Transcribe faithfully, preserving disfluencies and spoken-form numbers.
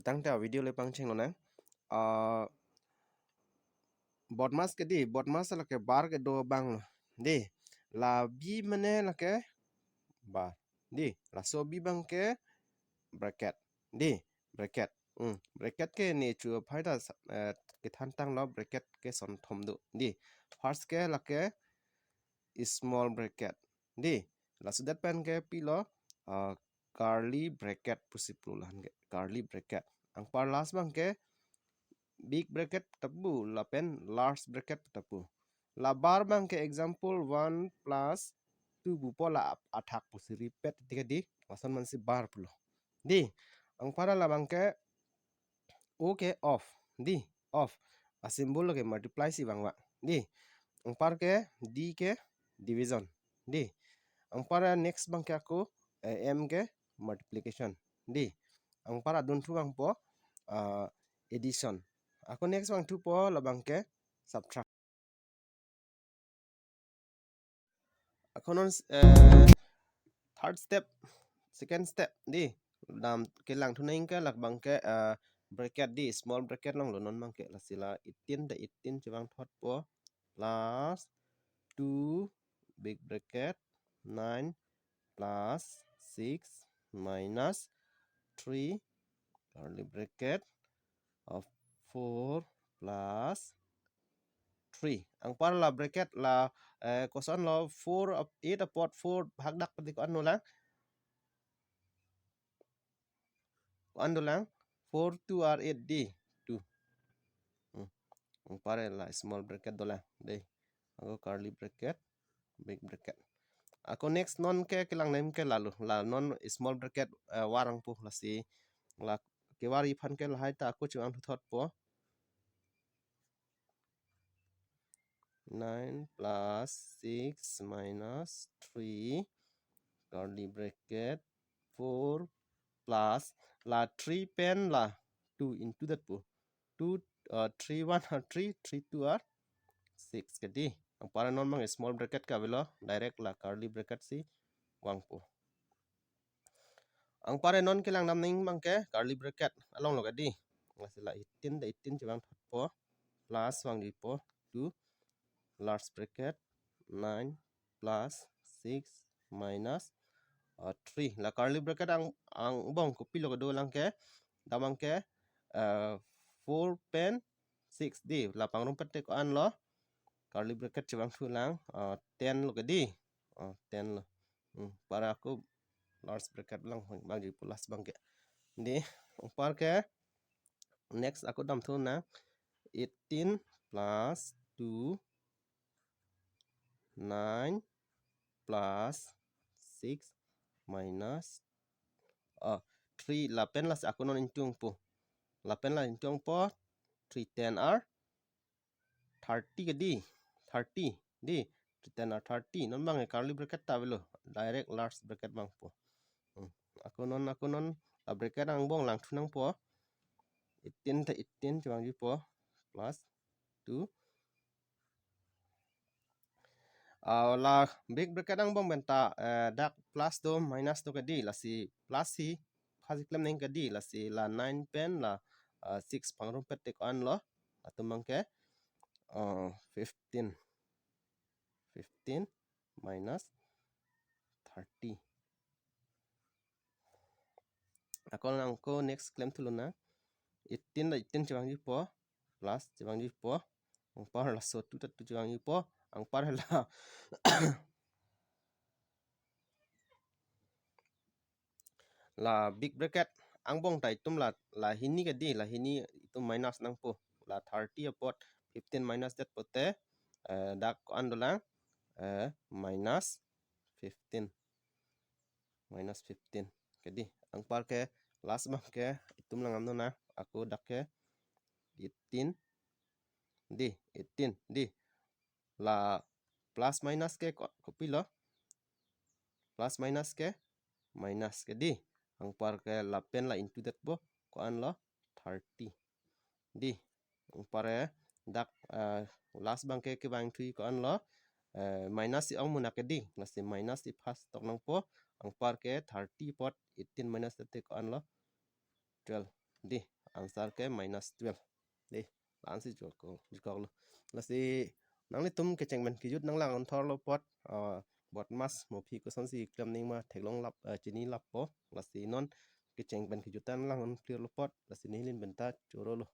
Tangte a video le pangchenglonang. Ah, BODMAS ke di, BODMAS lake bar kedo abang lo. Di, la B mane lake bar. Di, laso B abang ke bracket. Di, bracket. Hmm, bracket ke ne chu aphaida sa-, eh, kethan tanglo, bracket ke sonthom do. Di, first ke lake small bracket. Di, laso det pen ke pilo, ah, curly bracket pusi pulo lahan ke, curly bracket. Anpar last abang ke big bracket ta pu, lapen large bracket ta pu. La bar abang ke example one plus two pupo la ap-, athak pusi repeat tika di, lason mansi bar pulo. Di, anpar labang ke O ke of, di, of. A symbol ke multiply si vangva. Di, anpar ke D ke division. Di, anpar next abang ke ako, eh, M ke multiplication. Di, anpar adunthu abang po, ah, addition. Ako next abang thupo labang ke subtract. Ako non, eh, third step, second step di. Dam kelang thunang ke labang ke, eh, bracket di, small bracket longlo non abang ke, lasi la eighteen ta eighteen chevangthotpo plus two big bracket nine plus six minus three curly bracket of four plus three. Anpar la bracket la, eh, koson lo four ap-, eight apot four bhag dak pati ko-an dolang? Ko-an dolang? Four two are eight di, two. Hmm. Anpar la small bracket dolang. Di. Ako curly bracket, big bracket. Ako next non ke kelang nem ke lalo. La non small bracket, eh, var nangpo, lasi la kevar iphan ke lahai ta ako chevangthuthotpo. Nine plus six minus three curly bracket four plus la three pen la two into det pu. Two, uh, three one are three, three two are six ke di. Anpar non abang small bracket ke avelo, direct la curly bracket si vangpo. Anpar non kelang dam nangji abang ke curly bracket along lo ke di. Lasi la eighteen ta eighteen chevangthotpo plus vangjipo two large bracket nine plus six minus, uh, three. La curly bracket ang, angbong kopilo kedolang ke, dam abang ke, uh, four pen six di. La pangrumpet te ko-an lo? Curly bracket chevangthulang, uh, ten lo ke di. Uh, ten lo. Hmm, anpar ako large bracket lang vangjipo last abang ke. Di, anpar ke next ako damthunang eighteen plus two, nine plus six minus, uh, three, lapen lasi ako non into nangpo. Lapen la into nangpo, three ten are thirty ke di, thirty di, three ten are thirty. Non abang ke curly bracket ta avelo, direct large bracket vangpo. Hmm. Ako non, ako non, la bracket angbong langthu nangpo. Eighteen ta eighteen chevangjipo plus two. Ah, la big bracket angbong pen ta, eh, dak plus do minus do ke di, lasi plus si phasi klem nangji ke di, lasi la nine pen la, ah, six pangrumpet te ko-an lo? Latum abang ke, ah, fifteen. Fifteen minus thirty. Ako nang ako next klemthulo nang. Eighteen ta eighteen chevangjipo, plus chevangjipo. Anpar laso two ta two chevangjipo. Anpar la la big bracket angbong ta itum la, la hini ke di, la hini itum minus nangpo. La thirty apot fifteen minus det pote, eh, dak ko-an dolang, eh, minus fifteen. Minus fifteen ke di. Anpar ke last abang ke itum lang amno na, ako dak ke eighteen di, eighteen di. La plus minus ke ko-, kopilo? Plus minus ke minus ke di. Anpar ke lapen la into det po, ko-an lo? Thirty. Di. Anpar ke dak, eh, last abang ke kevangthu ko-an lo? Eh, minus si ong munak ke di. Lasi minus si phastok nangpo. Anpar ke thirty apot eighteen minus thirty ko-an lo? Twelve. Dei, answer ke minus twelve. Dei, la-ansi jokok, jokoklo. Lasi nanglitum kecheng pen kejut nanglang-un thorlo apot, ah, BODMAS mo aphi kosonsi klem nangji ma theklong lap, ah, chini lappo. Lasi non kecheng pen kejut ta nanglang-un clear lo apot. Lasi neli pen ta chorolo.